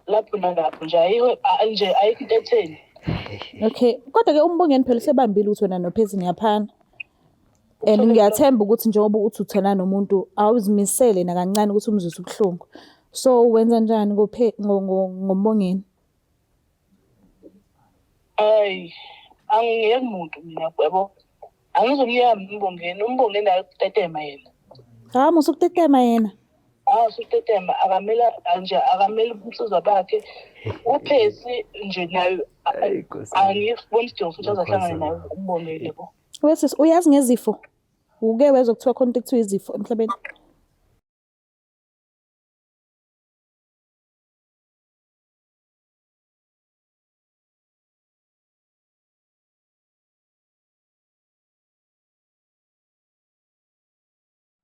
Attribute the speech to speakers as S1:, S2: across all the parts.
S1: Lapho nalapho nje ayikho nje ayikho into etheni.
S2: Okay, kodwa ke uMbongeni phela usebambile ukuthi wena noPhezi niyaphana. And ngiyathemba ukuthi njengoba uthi uthana nomuntu awuzimisele nakancane ukuthi umzwise ubuhlungu. So wenza njani ngoMbongeni?
S1: Hayi, angiyeki muntu mina yabo. Angizomyeka uMbongeni, uMbongeni akutetema yena.
S2: Ha, musa ukutetema yena.
S1: Ah, usutetema akamele nje akamele ubunsizwa bakhe. UPhesi nje naye angifuni isidingo futhi azahlangane naye uMbongeni yabo.
S2: Wesisi uyazi ngezifo? Uke wezwa kuthiwa khona into ekuthiwa izifo emhlabeni?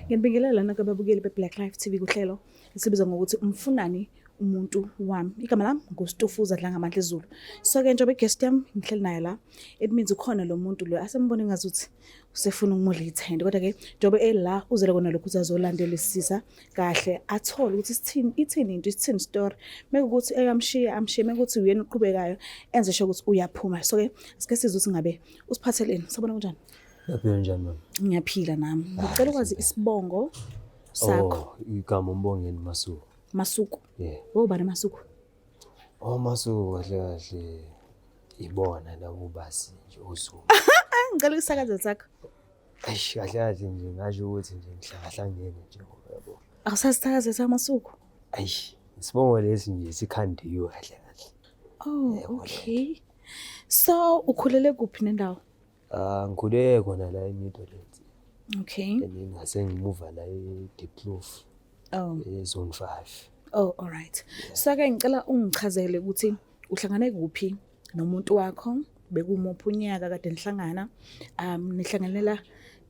S2: Ngiyanibingelela lana kwababukeli be-Black Life TV kuhlelo esibiza ngokuthi umfunani umuntu wami. Igama lami nguStufuza Dlangamandla Zulu. So-ke njengoba i-guest yami ngihleli nayo la, it means ukhona lo muntu lo asembone ngazuthi usefuna ukumudla ithende. Kodwa-ke njengoba ela uzele kona lokhu ukuthi azolandelisisa kahle athole ukuthi isithini ithini into isithini story. Mekuwukuthi eyamshiya amshiye, mekuwukuthi uyena oqhubekayo enze sure ukuthi uyaphuma. So-ke sike sizwe ukuthi ngabe usiphatheleni. Sabona kunjani?
S3: Uyaphila njani mama?
S2: Ngiyaphila nami. Ngicela ukwazi isibongo sakho.
S3: Oh, igama uMbongeni Masuku.
S2: Masuku.
S3: Yeah.
S2: Wobani Masuku?
S3: Oh Masuku kahle kahle ibona labo basi nje uZulu.
S2: Ngicela ukusakaza sakho.
S3: Eish kahle kahle nje ngasho ukuthi nje ngihlakahlangene nje ngoba yabo.
S2: Awusasithakaze samasuku?
S3: Eish isibongo lesi nje sikhandiwe kahle kahle.
S2: Oh, okay. So ukhulele kuphi nendawo?
S3: Ah, ngikhule khona la eMidlands.
S2: Okay.
S3: And then ngase ngimuva la eDiepkloof.
S2: Oh.
S3: E-Zone 5.
S2: Oh, all right. So ke ngicela ungichazele ukuthi uhlangane kuphi nomuntu wakho bekumuphi unyaka kade nihlangana nihlanganela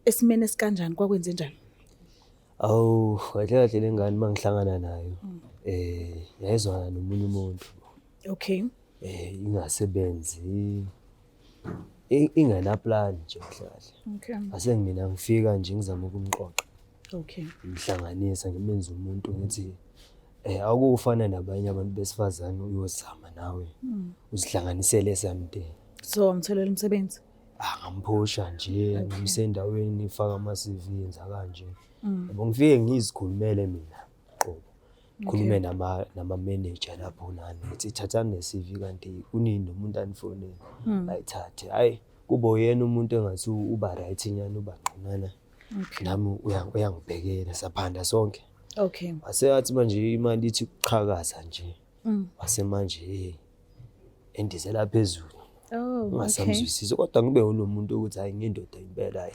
S2: esimeni esikanjani kwakwenze njani?
S3: Awu, kahle kahle le ngane uma ngihlangana nayo eh yayizwana nomunye umuntu.
S2: Okay.
S3: Eh ingasebenzi ingena-plan nje kahle kahle.
S2: Okay.
S3: Ase mina ngifika nje ngizama ukumqoqa.
S2: Okay.
S3: Ngimhlanganisa ngimenze umuntu ngithi eh akufana nabanye abantu besifazane uyozama nawe uzihlanganisele something.
S2: So wamtholela umsebenzi?
S3: Ah ngamphusha nje ngimse endaweni faka ama-CV yenza kanje. Yabo ngifike ngizikhulumele mina qobo. Khulume nama nama-manager lapho nani ngithi thathani ne-CV kanti kunini nomuntu anifonele ayithathe. Hhayi kube uyena umuntu engathi uba right nyana uba ngqonana. Nami uyangibhekela saphanda sonke.
S2: Okay.
S3: Wase athi manje imali ithi kuqhakaza nje. Wase manje hey endizela phezulu.
S2: Oh, okay.
S3: Ungasamzwisisi kodwa ngibe ulo muntu ukuthi hayi ngindoda impela hayi.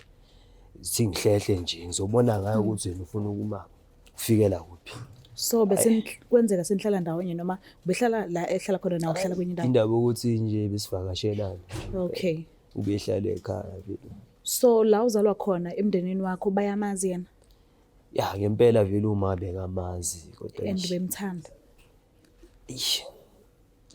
S3: Singihlehle nje ngizobona ngayo ukuthi yena ufuna ukuma kufikela kuphi.
S2: So bese kwenzeka senihlala ndawonye noma ubehlala la ehlala khona nawe uhlala kwenye indawo?
S3: Indaba ukuthi nje besivakashelana.
S2: Okay.
S3: Ubehlala ekhaya vele.
S2: So la uzalwa khona emndenini wakho bayamazi yena?
S3: Ya ngempela vele uma bekamazi kodwa
S2: And
S3: nje
S2: bemthanda.
S3: eish,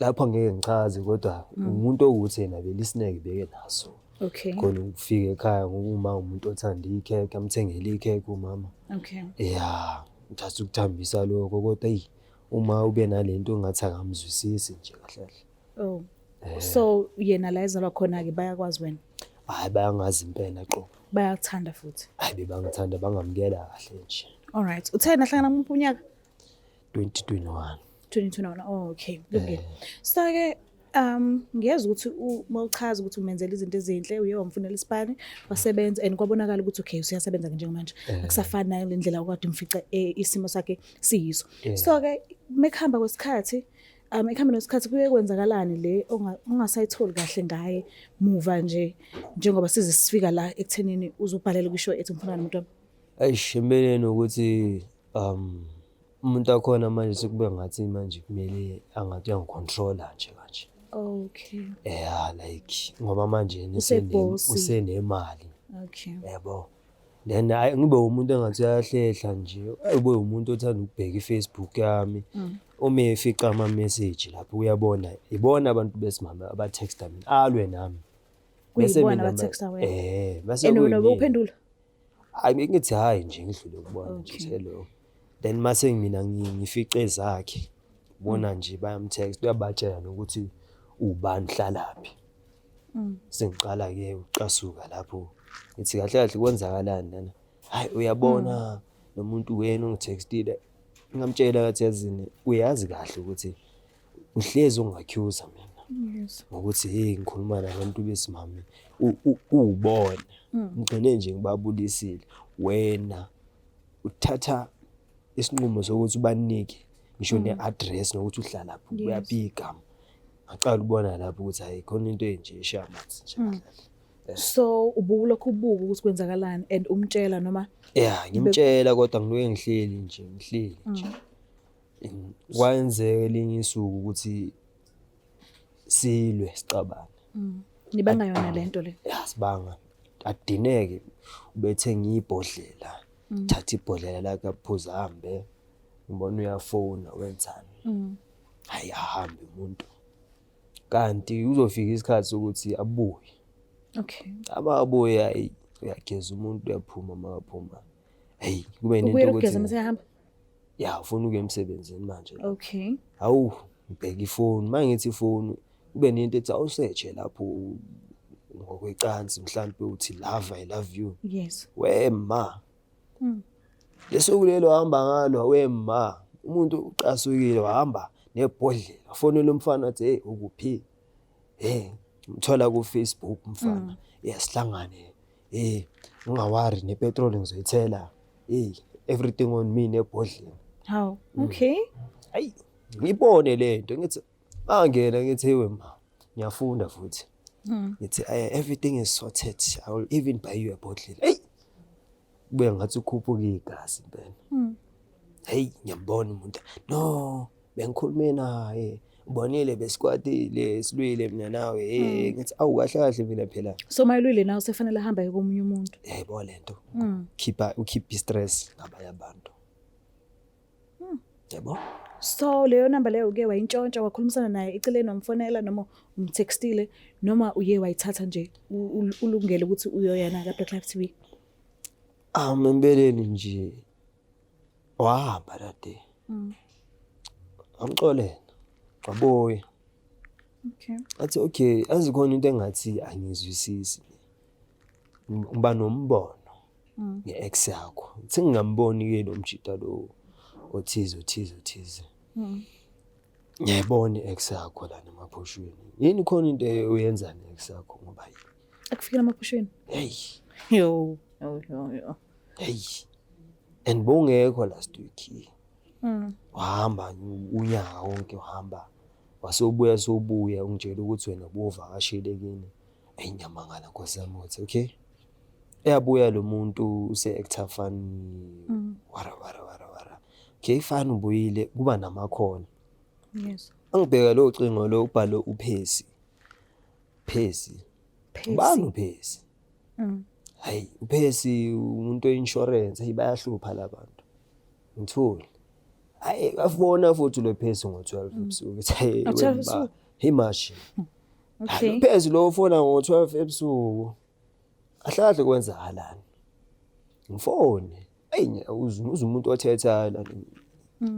S3: lapho ngeke ngichaze kodwa umuntu owukuthi yena vele isineke beke naso.
S2: Okay.
S3: Khona ukufika ekhaya ngoba uma umuntu othanda ikhekhe amthengele ikhekhe umama.
S2: Okay.
S3: Ya, ngithatha ukuthambisa lokho kodwa eyi uma ube nalento engathi akamzwisisi nje kahle kahle.
S2: Oh. So yena la ezalwa khona ke bayakwazi wena.
S3: Hhayi bayangazi impela qobo.
S2: Bayakuthanda futhi.
S3: Hhayi bebangithanda bangamukela kahle nje.
S2: All right. Uthe nahlangana kumuphi unyaka?
S3: 2021.
S2: 2021. Oh, okay. Kulungile. So ke ngiyezwa ukuthi uma uchaza ukuthi umenzela izinto ezinhle uye wamfunela isipani wasebenza and kwabonakala ukuthi okay useyasebenza ke njengamanje akusafani nayo le ndlela okade umfica isimo sakhe siyiso. So ke mekuhamba kwesikhathi ekuhambeni kwesikhathi kuye kwenzakalani le ongasayitholi kahle ngaye muva nje njengoba size sifika la ekuthenini uzobhalela kwishow ethi umfuna nomuntu wami.
S3: Eish empeleni ukuthi umuntu akhona manje sekube ngathi manje kumele angathi uyangicontrola nje kanje.
S2: Okay.
S3: Yeah like ngoba manje yena
S2: Usebossy.
S3: usenemali
S2: Okay.
S3: yabo. Then hayi ngibe umuntu engathi uyahlehla nje, ube umuntu othanda ukubheka i-Facebook yami. Uma efica ama-message lapho uyabona, ibona abantu besimame aba-text-a mina, alwe nami. Bese
S2: Kuyibona
S3: mina ma-
S2: aba-text-a wena?
S3: Eh, bese
S2: And wena
S3: kuyimina.
S2: ubuphendula?
S3: Hayi bengithi hhayi nje ngidlule kubona nje
S2: Okay.
S3: hello. Then mase mina ngifice ezakhe. Bona nje bayamtext, uyabatshela nokuthi ubani hlalaphi. Sengiqala-ke ukucasuka lapho, ngithi kahle kahle kwenzakalani lana? Hhayi uyabona lo muntu wena ungithekstile. Ngamtshela ngathi yazini uyazi kahle ukuthi uhlezi ungi-accuse-a mina ngokuthi hheyi ngikhuluma nabantu besimame uwubona. Ngigcine nje ngibabulisile. Wena uthatha isinqumo sokuthi ubanike ngisho ne-address nokuthi uhlalaphi, ubuyaphi igama. Ngaqala ukubona lapho ukuthi hhayi khona into enje eshaya amanzi nje kahle kahle.
S2: So ubulokhu ubuka ukuthi kwenzakalani and umtshela noma?
S3: Ya, ngimtshela kodwa ngiloke ngihleli nje, ngihleli nje. Kwenzeka elinye isuku ukuthi silwe sixabane.
S2: Nibanga yona lento le?
S3: Ya, sibanga. Adineke ubethenga ibhodlela. Thatha ibhodlela lakhe aphuze ahambe. Ngibona uyafona wenzani. Hayi ahambe umuntu. Kanti uzofika isikhathi sokuthi abuye. Ababuye hayi uyageza umuntu uyaphuma makaphuma. Hey kube nento
S2: Ubuyela ukugeza mase ehamba?
S3: Ya, ufuna ukuya emsebenzini manje.
S2: Hawu,
S3: ngibheka ifoni. Uma ngithi ifoni kube nento ethi awusearch lapho ngokwecansi mhlampe uthi love I love you. We ma. Lesuku lelo hamba ngalo we ma. Umuntu ucasukile wahamba nebhodlela. Wafonela umfana wathi hey ukuphi? Hey, ngithola ku Facebook umfana. Yasihlangane. Hey, ungawari nepetrol ngizoyithela. Hey, everything on me nebhodlela.
S2: Hawu, okay.
S3: Hayi, ngibone lento ngithi mangena ngithi hey ma, ngiyafunda futhi. Ngithi everything is sorted. I will even buy you a bottle. Hey. Kubuye ngathi ukhuphuka igazi impela. Hey, ngiyambona umuntu. No, bengikhulume naye. Ubonile besikwatile, silwile mina nawe. Hey, ngithi awu kahle kahle mina phela.
S2: So mayilwile nawe sefanele ahambe aye komunye umuntu.
S3: Yebo lento. Khipha ukhipha stress ngabanye abantu. Yebo.
S2: So leyo number leyo uke wayintshontsha wakhulumisana naye eceleni wamfonela noma umtextile noma uye wayithatha nje ulungele ukuthi uyoyana ka Black Life TV?
S3: Empeleni nje wahamba that day. Ngamxolela. Wabuya. Athi okay, azikhona into engathi angizwisisi. Ngiba nombono nge-ex yakho. Ngithi ngingamboni ke lo mjita lo othize othize othize. Ngiyayibona i-ex yakho lana emaphushweni. Yini khona into oyenza ne-ex yakho ngoba
S2: Akufikela emaphushweni?
S3: Hey.
S2: Yo, yo, yo, yo.
S3: Hey. And bowungekho last week. Wahamba unyaka wonke uhamba. Wasobuya sobuya ungitshela ukuthi wena ubuvakashile kini. Hey ngiyamangala Nkosi yami ukuthi okay. Eyabuya lo muntu use-actor funny. Wara wara wara wara. Okay fine ubuyile kuba namakhono. Angibheka lo cingo lo ubhalo uPhesi. Phesi. Ubani uPhesi? Hayi uPhesi umuntu we-insurance, hey bayahlupha labantu. Ngithule. Hayi afona futhi lo Phesi ngo-12 ebusuku. Ngithi hey
S2: Ngo-12 ebusuku?
S3: Hey mashi. Hayi uPhesi lo ufona ngo-12 ebusuku. Ahlahle kwenzakalani? Ngifone. Eyi uze umuntu othethayo lana.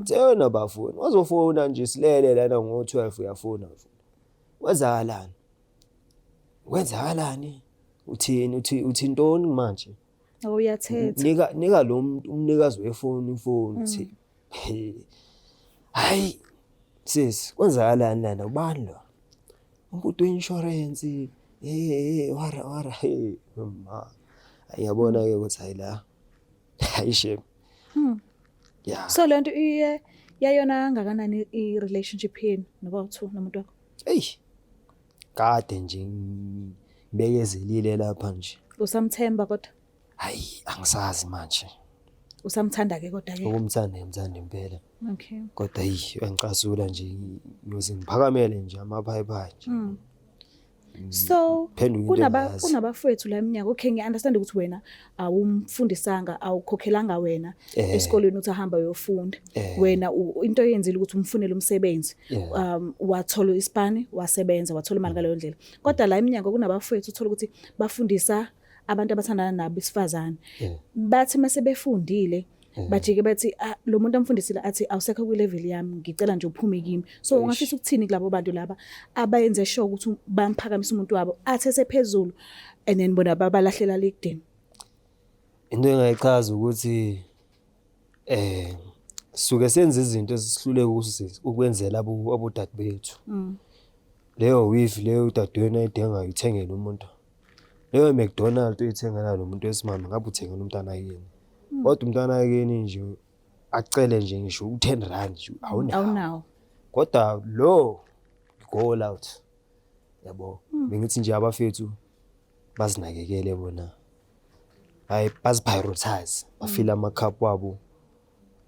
S3: Tsena bafoni. Wazofona nje silele lana ngo-12 uyafona. Kwenzakalani? Kwenzakalani? Uthini uthi uthi ntoni manje?
S2: Uyathetha.
S3: Nika nika lo muntu umnikazi wefoni ifoni uthi hayi sis kwenzakalani lana ubani lo? Umuntu we-insurance hey wara wara hey ma. Ngiyabona ke ukuthi hayi la. Hayi shame. Yeah.
S2: So lento iye yayona kangakanani i-relationship yenu noba u-two nomuntu wakho?
S3: Hey. Kade nje ngibekezelile lapha nje.
S2: Usamthemba kodwa?
S3: Hayi angisazi manje.
S2: Usamthanda ke kodwa ke?
S3: Ukumthanda ngimthanda impela.
S2: Okay.
S3: Kodwa hey uyangicasula nje ngiyoze ngiphakamele nje amaphayiphayi nje.
S2: So
S3: Phenduka into engayazi.
S2: Kunabafowethu la eminyaka. Okay, ngiya-understand ukuthi wena awumfundisanga, awukhokhelanga wena esikoleni ukuthi ahambe ayofunda. Wena into oyenzile ukuthi umfunele umsebenzi. Wathola isipani, wasebenza, wathola imali ngaleyo ndlela. Kodwa la eminyaka kunabafowethu uthola ukuthi bafundisa abantu abathandana nabo besifazane. Bathi mase befundile Bajike bathi, "Ah, lo muntu amfundisile athi awusekho kwi-level yami, ngicela nje uphume kimi." So ungafisa ukuthini kulabo bantu laba abayenze sure ukuthi bamphakamisa umuntu wabo athi esephezulu and then bona babalahlela lekudeni?
S3: Into engayichaza ukuthi suke senza izinto esihluleka ukwenzela abodade bethu. Leyo weave leyo udadewenu ayidingayo ithengele umuntu. Leyo McDonald oyithengela lo muntu wesimame ngabe uthengela umntwana kini. Kodwa umntwana kini nje acele nje ngisho u-10 rand nje awunawo.
S2: Awunawo.
S3: Kodwa lo go all out. Yabo. Bengithi nje abafethu bazinakekele bona. Hayi, baziprioritize, bafile amakhaphu wabo,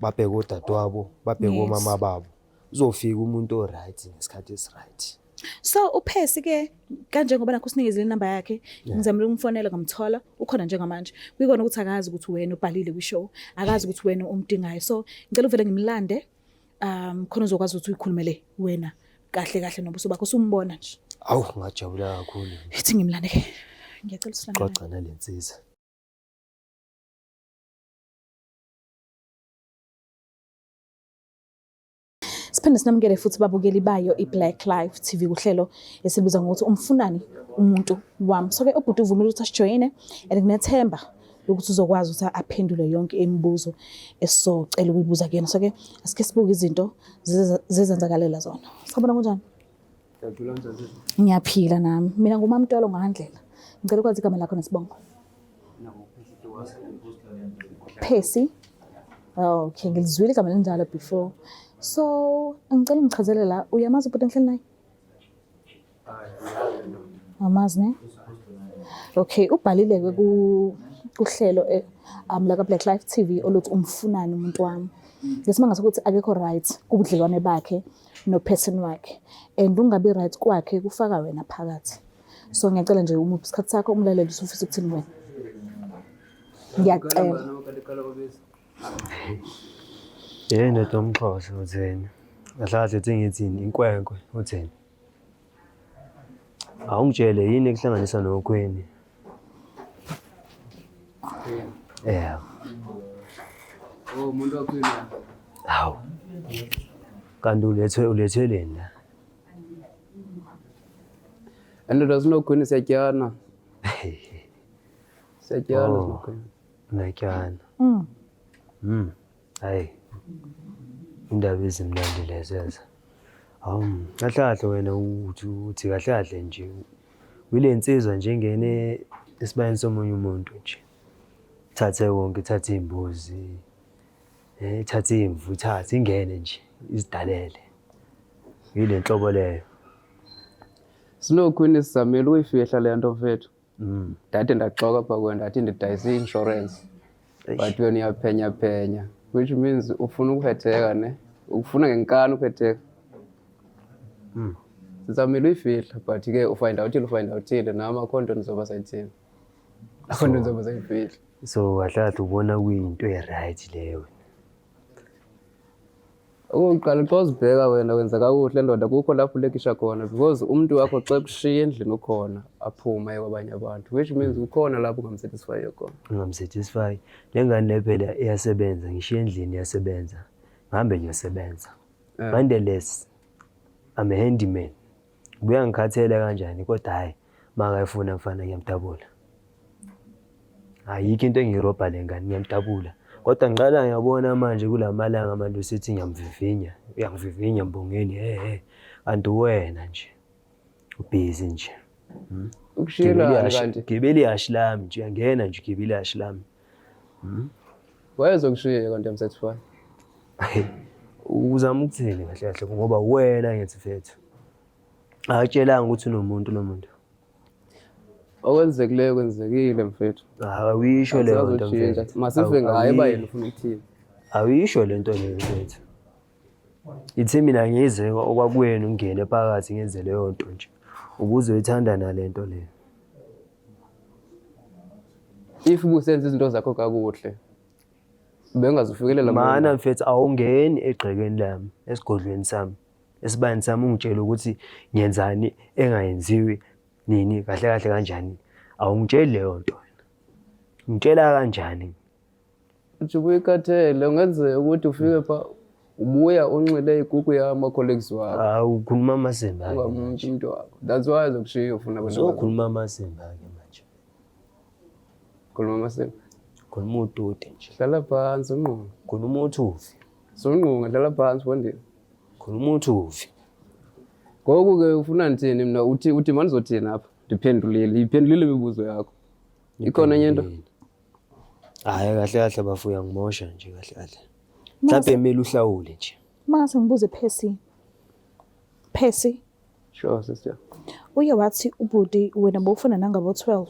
S3: babheke odadewabo, babheke omama babo. Uzofika umuntu o-right ngesikhathi esi-right.
S2: So uPhesi ke, kanjengoba nakho usinikezile inamba yakhe, ngizamile ukumfonela, ngamthola, ukhona njengamanje. Kuyikona ukuthi akazi ukuthi wena ubhalile kwi-show, akazi ukuthi wena umdingayo. So ngicela uvele ngimlande, khona uzokwazi ukuthi uyikhulumele wena kahle kahle nobuso bakho usumbona nje.
S3: Awu, ngajabula kakhulu.
S2: Ithi ngimlande ke. Ngiyacela usilandele.
S3: Xoxa nale nsizwa.
S2: Siphinde sinamukele futhi babukeli bayo i-Black Life TV kuhlelo esibiza ngokuthi umfunani umuntu wami. So ke ubhuti uvumile ukuthi asijoyine and nginethemba ukuthi uzokwazi ukuthi aphendule yonke imibuzo esizocela ukuyibuza kuyena. So ke asike sibuke izinto zizenzakalela zona. Sawubona, kunjani?
S4: Ngiyaphila, njani?
S2: Ngiyaphila nami. Mina nguMamtolo ngandlela. Ngicela ukwazi igama lakho nesibongo. Phesi. Oh, okay, ngilizwile igama elinjalo before. So, ngicela ungichazele la, uyamazi ubhuti engihleli naye? Awumazi ne? Okay, ubhalile-ke kuhlelo laka Black Life TV oluthi umfunani umuntu wami. Ngesimanga sokuthi akekho right kubudlelwane bakhe no-person wakhe and ungabi right kwakhe kufaka wena phakathi. So ngiyacela nje umuphe isikhathi sakho, umlalele usufisa ukuthini wena. Ngiyacela.
S3: Yey ndoda umXhosa, utheni? Kahle kahle uthi ngithini, inkwenkwe utheni? Awungitshele, yini ekuhlanganisa nokhweni? Yeah.
S4: Oh, umuntu wakhwini.
S3: Hawu. Kanti ulethwe uletheleni la?
S4: Endoda, sinokhwini siyatyana. Siyatyana.
S3: Oh.
S4: Sinokhwini.
S3: Natyana. Hayi. Indaba ezimnandi lezo ezo. Hawu, kahle kahle wena uthi kahle kahle nje uyile nsizwa nje engene esibayeni somunye umuntu nje. Thathe konke, thathe iy'mbuzi, thathe imvu, ithathe ingene nje izidalele. Yile nhlobo leyo.
S4: Sinokhwini sizamile ukuyifihla le nto, mfethu. Ndade ndaxoka apha kuwe, ndathi ndidayise i-insurance. But wena uyaphenya phenya, which means ufuna ukuhetheka ne? Ufuna ngenkani ukuhetheka. Sizamile uyifihla, but ke ufind outile, ufind outile, nami akho nto ndizoba sayithini. Akho nto ndizoba sayifihla.
S3: So kahle kahle ubona kuyinto e-right leyo.
S4: Okokuqala, xa uzibheka wena wenza kakuhle, ndoda, kukho lapho ulekisha khona, because umntu wakho xa kushiya endlini ukhona aphuma aye kwabanye abantu, which means kukhona lapho ungamsatisfyiyo khona.
S3: Ungamsatisfy. Le ngane le phela iyasebenza, ngishiya endlini iyasebenza. Ngihambe ngiyosebenza. Nonetheless, I'm a handyman. Kubuya ngikhathele kanjani kodwa hhayi, makayifuna mfana ngiyamdabula. Ayikho into engiyirobha le ngane, ngiyamdabula. Kodwa ngiqala ngiyabona manje kula malanga manje usithi ngiyamvivinya, uyangivivinya Mbongeni, he he. Kanti wena nje ubhizi nje.
S4: Ukushiyelani kanti?
S3: Gibela ihhashi lami nje, uyangena nje ugibela ihhashi lami.
S4: Wayezokushiya kanti uyamsatisfy.
S3: Uzama ukuthini kahle kahle, ngoba wena ngithi mfethu. Akatshelanga ukuthi unomuntu lo muntu.
S4: Okwenzekileyo kwenzekile, mfethu.
S3: Awuyisho leyo nto,
S4: Akusazotshintsha.
S3: mfethu.
S4: Masive ngaye uba yena ufuna ukuthini.
S3: Awuyisho le nto leyo, mfethu. Ithi mina ngize okwakwenu ngingene phakathi ngenze leyo nto nje. Ubuzoyithanda nale nto leyo.
S4: If ubusenza izinto zakho kakuhle, bengazufikelela.
S3: Mana mfethu, awungeni egcekeni lami, esigodlweni sami, esibayeni sami, ungitshele ukuthi ngiyenzani engayenziwi nini kahle kahle kanjani. Awungitsheli leyo nto wena. Ngitshela kanjani?
S4: Uthi ubuyikhathele ungenzeka ukuthi ufike pha ubuya unxile ikuku yama-colleagues wakho.
S3: Hawu ukhuluma amasimba-ke
S4: Ungamuntu
S3: manje.
S4: umuntu wakho. That's why azokushiya ufuna abantu abazo-
S3: Uzokhuluma amasimba-ke manje.
S4: Khuluma amasimba.
S3: Khuluma udoti nje.
S4: Hlala phansi unqunge.
S3: Khuluma uthuvi.
S4: Sunqunge hlala phansi fondini.
S3: Khuluma uthuvi.
S4: Ngoku ke ufuna ndithini mna uthi uthi mandizothini apha? Ndiphendulile, iphendulile imibuzo yakho. Ikhona enye into?
S3: Hhayi kahle kahle bafuya ngimosha nje kahle kahle. Mhlawumbe kumele uhlawule nje.
S2: Mangase ngibuze Percy. Percy,
S4: Sure sister.
S2: uye wathi ubhuti wena bowufuna nangabo 12.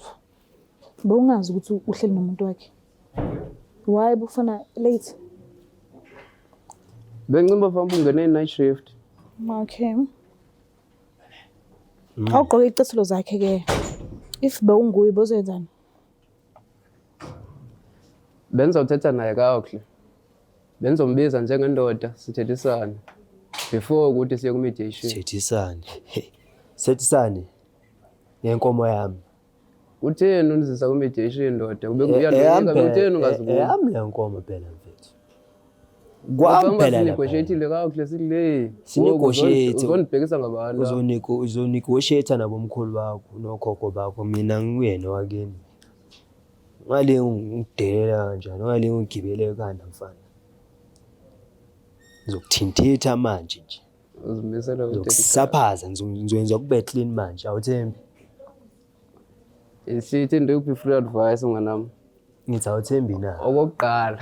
S2: Bowungazi ukuthi uhleli nomuntu wakhe. Why bufuna late?
S4: Bengicinga uba fanuba ungene i-night shift.
S2: Okay. Awugqoke icathulo zakhe ke. If bewunguye bozoyenzani?
S4: Bendizawuthetha naye kakuhle. Bendizombiza njengendoda sithethisane before ukuthi siye ku-mediation.
S3: Sithethisane. Sithethisane ngenkomo yami.
S4: Kutheni undizisa ku-mediation ndoda? Ube
S3: Eyami
S4: uyandoyika
S3: phela-
S4: kutheni ungazibuzi?
S3: eyami le nkomo phela mfethu. Kwami phela lapha.
S4: Sinegotiatile kakuhle sikule.
S3: Sinegotiate.
S4: Uzondibhekisa ngabantu.
S3: Uzonegotiate nabomkhulu bakho nokhokho bakho mina ngiyena wakini. Ngale ngidelela kanjani, ngale ngigibele ekhanda mfana. Ngizokuthintitha manje nje.
S4: Uzimisele ukuthi
S3: Ngizokusaphaza, ngizoyenza kube clean manje, awuthembi?
S4: Isithi ndikuphi free advice mnganam.
S3: Ngithi awuthembi na?
S4: Okokuqala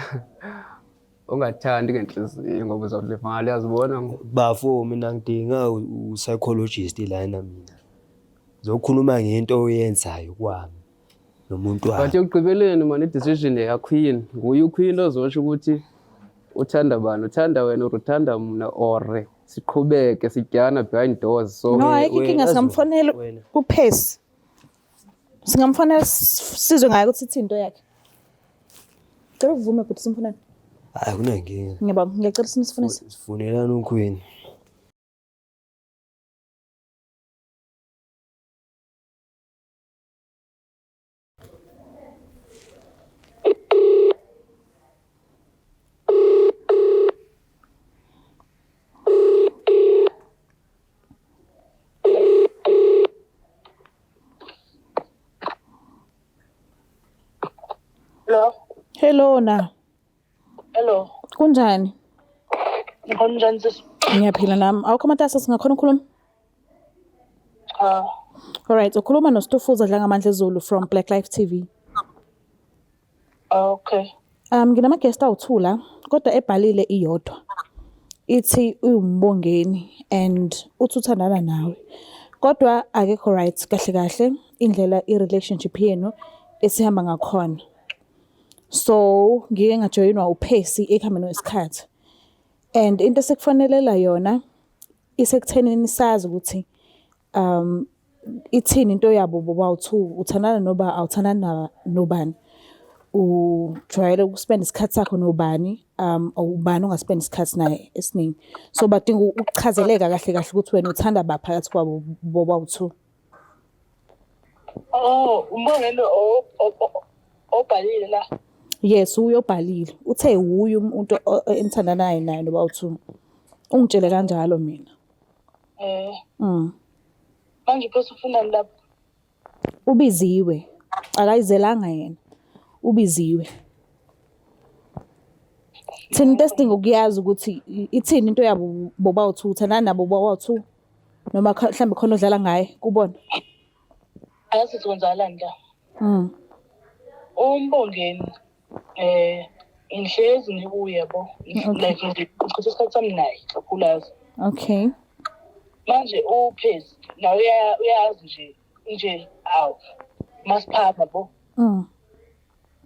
S4: ungathandi ngenhliziyo ngoba uzawulimala uyazibona ngoku.
S3: Bafo mina ngidinga u-psychologist lana mina. Zokhuluma ngento oyenzayo kwami nomuntu
S4: But
S3: wami.
S4: ekugqibeleni mani i-decision yeyaQueen. Nguye uQueen ozotsho ukuthi uthanda bani, uthanda wena or uthanda mna or siqhubeke sityana behind doors. So
S2: No, ayikho
S3: wena
S2: inkinga
S3: Zulu,
S2: singamfonela
S3: wena.
S2: uPercy. Singamfonela sizwe ngaye ukuthi ithini into yakhe. Cela uvume bhuti simfonele.
S3: Hayi kunenkinga.
S2: Ngiyabonga, ngiyacela sinisifunise.
S3: Sifunelana uQueen.
S1: Hello.
S2: Hello na.
S1: Hello.
S2: Kunjani?
S1: Ngikhona njani sisi?
S2: Ngiyaphila nami. Awukho matasa singakhona ukukhuluma?
S1: Cha.
S2: Alright, ukhuluma noStufuza Dlangamandla Zulu from Black Life TV.
S1: Okay.
S2: Nginama guest awu2 la, kodwa ebhalile iyodwa. Ithi uwumbongeni and uthi uthandana nawe. Kodwa akekho right kahle kahle indlela i-relationship yenu esihamba ngakhona. So ngike ngajoyinwa uPercy ekuhambeni kwesikhathi. And into esekufanelela yona isekuthenini sazi ukuthi ithini into yabo bobawu-two, uthandana noba awuthandani nobani. Ujwayele ukuspenda isikhathi sakho nobani, or ubani ongaspenda isikhathi naye esiningi. So badinga ukuchazeleka kahle kahle ukuthi wena uthanda ba phakathi kwabo bobawu-two.
S1: Oh, umbongeni obhalile la.
S2: Yes, uye obhalile. Uthe wuye umuntu enithandanayo naye nobawu-two. Ungitshele kanjalo mina.
S1: Manje phela ufunani lapho?
S2: Ubiziwe. Akayizelanga yena. Ubiziwe. Thina into esidinga ukuyazi ukuthi ithini into yabo bobawu-two, uthandana nabo bobawu-two noma mhlawumbe khona odlala ngaye kubona.
S1: Ayazi kwenzakalani la. Umbongeni ngihlezi ngikuye yabo. Like ngichitha isikhathi sami naye kakhulukazi.
S2: Okay.
S1: Manje uPhezi nawe uyazi nje awu masiphana bo.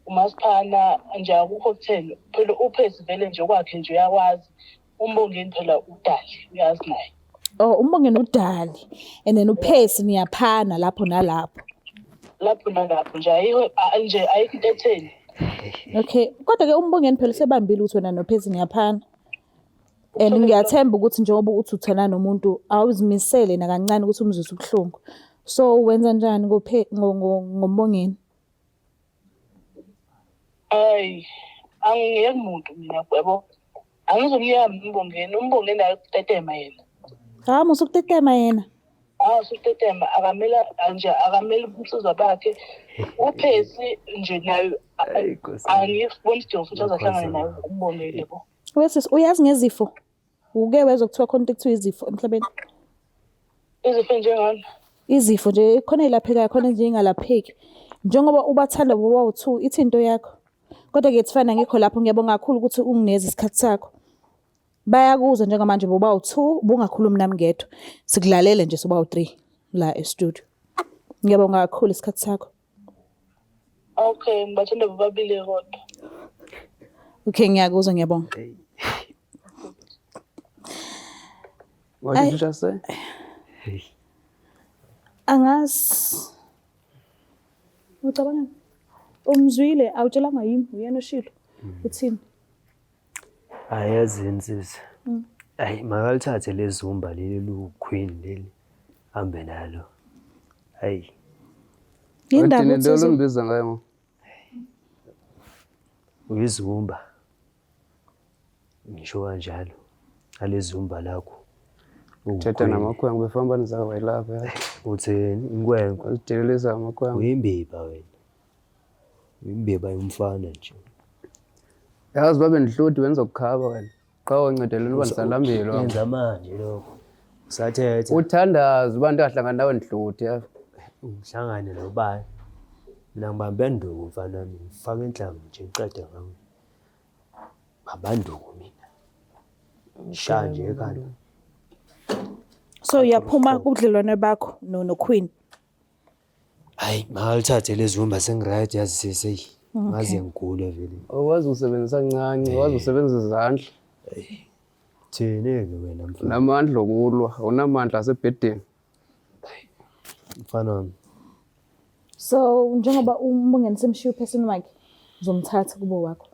S1: Umasipana nje akukho kutheni phela uPhezi vele nje kwakhe nje uyakwazi. Umbongeni phela udali uyazi naye.
S2: Oh, umbongeni udali and then uPhezi niyaphana lapho nalapho.
S1: Lapho nalapho nje ayikho nje ayikho into etheni.
S2: Okay, kodwa ke umbongeni phela usebambile ukuthi wena noPhezi niyaphana. And ngiyathemba ukuthi njengoba uthi uthandana nomuntu awuzimisele nakancane ukuthi umzwise ubuhlungu. So wenza njani ngombongeni?
S1: Hayi, Angiyeki muntu mina, yabo. Angizomyeka mina uMbongeni, uMbongeni akutetema yena.
S2: Ha, musukutetema yena.
S1: Ah, usutetema akamele nje, akamele ubunsizwa bakhe. UPhesi nje naye angifuni isidingo futhi azohlangana naye uMbongeni, yabo.
S2: Wesisi, uyazi ngezifo? Uke wezwa kuthiwa khona into ekuthiwa izifo emhlabeni?
S1: Izifo njengani?
S2: Izifo nje khona ey'laphekayo, khona nje ey'ngalapheki. Njengoba ubathanda bobawu-two, ithi into yakho. Kodwa-ke it's fine, angikho lapho. Ngiyabonga kakhulu ukuthi ungineze isikhathi sakho. Bayakuzwa njengamanje bobawu-two, ubungakhulumi nami ngedwa. Sikulalele nje sobawu-three la e-studio. Ngiyabonga kakhulu isikhathi sakho.
S1: Okay, ngibathanda bobabili kodwa.
S2: Okay, ngiyakuzwa, ngiyabonga.
S4: What did you just say?
S2: Angazi. Ucabangani? Umzwile, awutshelanga yimi, uyena oshilo. Uthini?
S3: Hhayi yazini sisi. Hhayi makalithathe le zumba leli liwu-queen leli hambe nalo. Hhayi.
S2: Yindaba
S4: Uthini
S2: uthi
S4: into olungibiza ngayo ngo?
S3: Uyizumba. Ngisho kanjalo. Ale zumba lakho.
S4: Thetha
S3: Uwu-queen.
S4: namakhwenkwe befamba nizawayilapha yazi.
S3: Uthini? Inkwenkwe.
S4: Uzidelelisa amakhwenkwe.
S3: Uyimbiba wena. Uyimbiba yomfana nje.
S4: Yazi babe ndihluthi wenza ukukhaba wena. Qha wancedelela uba ndisalambile wam.
S3: Yenza manje lokho. Usathetha.
S4: Uthandaza uba ndingahlangani nawe ndihluthi yazi.
S3: Ngihlangane nobani? Mina ngibambe nduku mfana wami, ngifaka inhlamvu nje ngiqede ngawe. Bamba nduku mina. Ngishaya nje ekhanda.
S2: So uyaphuma kubudlelwane bakho no no Queen.
S3: Hayi, makalithathe lezi zumba sengi-right yazi sisi eyi. Ngaze ngigule vele.
S4: Awazi usebenzisa ncanci, awazi usebenzisa izandla.
S3: Thini-ke wena mfana?
S4: Unamandla okulwa, awunamandla asebhedeni.
S3: Mfana wami.
S2: So njengoba uMbongeni semshiya uphesini wakhe, uzomthatha kubo wakho.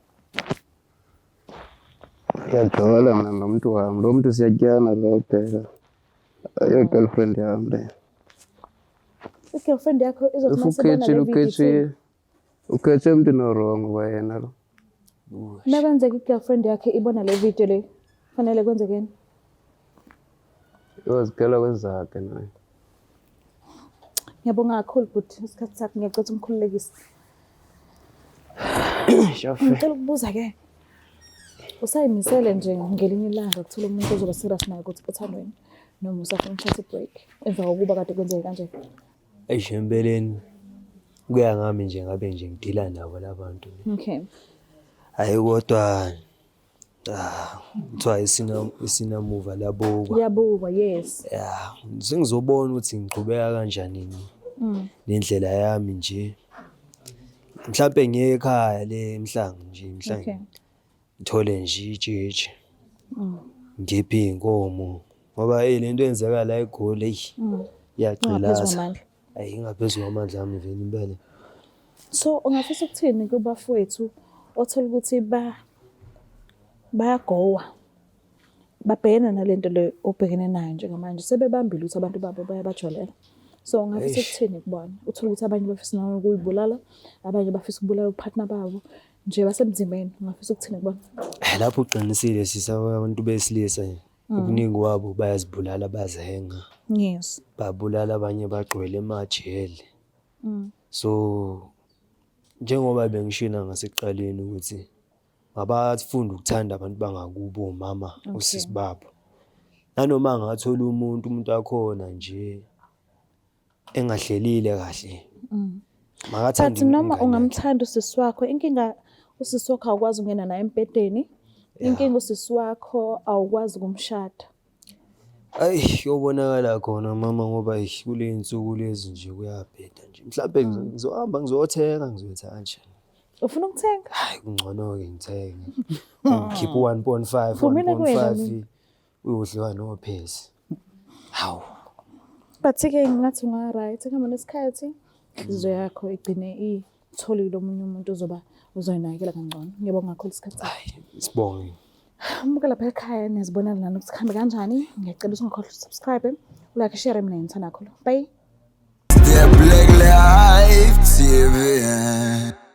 S4: Ngiyajola mina nomntu wami, lo mntu siyatyana lo phela. Ayo girlfriend yami le.
S2: I-girlfriend yakho izothi
S4: If
S2: masebona
S4: ukhethile
S2: le video ithini?
S4: ukhethile. Ukhethe emntwini orongo kwayena lo.
S2: Nakwenzeka i-girlfriend yakhe ibona le video le, fanele kwenzekeni?
S4: Uyozigela kwezakhe naye.
S2: Ngiyabonga kakhulu bhuti, isikhathi sakho ngiyacela ukuthi umkhululekise.
S3: Shafe.
S2: Ngicela ukubuza ke. Usayimisele nje ngelinye ilanga ukuthola umuntu ozoba serious naye ukuthi othandweni noma usafuna ukuthatha i-break emva kokuba kade kwenzeke kanje?
S3: Eish empeleni kuya ngami nje ngabe nje ngidila nabo labantu.
S2: Okay.
S3: Hayi kodwa ah kuthiwa isinamuva labukwa.
S2: Liyabukwa, yes.
S3: Ya, sengizobona ukuthi ngiqhubeka kanjani nendlela yami nje. Mhlampe ngiye ekhaya le eMhlanga nje eMhlanga.
S2: Okay.
S3: Ngithole nje itshitshi. Ngiphe iy'nkomo ngoba eyi lento eyenzeka la eGoli eyi
S2: Ingaphezu
S3: iyagqilaza.
S2: kwamandla.
S3: Ayi ingaphezu kwamandla ami vele impela.
S2: So ungafisa ukuthini kubafowethu othola ukuthi bayagowa babhekene nalento le obhekene nayo njengamanje sebebambile ukuthi abantu babo bayabajolela. So ungafisa ukuthini kubona? Uthole ukuthi abanye bafisa nokuyibulala, abanye bafisa ukubulala upartner babo nje basemzimbeni. Ungafisa ukuthini kubona?
S3: Lapho uqinisile sisi abantu besilisa ubuningi wabo bayazibulala bayazihenga.
S2: Yes.
S3: Babulala abanye bagcwele emajele. So njengoba bengishilo ngasekuqaleni ukuthi mabafunda ukuthanda abantu bangakubo omama osisi babo. Nanoma angathola umuntu wakhona nje engahlelile kahle. Makathande
S2: But noma
S3: ingane yakhe.
S2: ungamthanda usisi wakho, inkinga usisi wakho awukwazi ukungena naye embhedeni. Inkinga usisi wakho awukwazi ukumshada.
S3: Ayi kuyobonakala khona mama ngoba eish kule nsuku lezi nje kuyabheda nje. Mhlampe ngizohamba ngizothenga ngizoyenza kanjani.
S2: Ufuna ukuthenga?
S3: Hayi kungcono-ke ngithenge. Ngikhiphe u-1.5
S2: Vumile kuwena
S3: 1.5 uyodliwa nophesi. Hawu.
S2: But-ke ngathi unga-right kuhamba nesikhathi inhliziyo yakho igcine itholile omunye umuntu ozoba uzoyinakekela kangcono. Ngiyabonga kakhulu isikhathi sakho.
S3: Hayi sibonge.
S2: Umuke lapha ekhaya niyazibonela nani ukuthi kuhambe kanjani. Ngiyacela ukuthi ungakhohlwa usubscribe, ulike, share mina ngithanda kakhulu. Bye.
S5: The Black Life TV.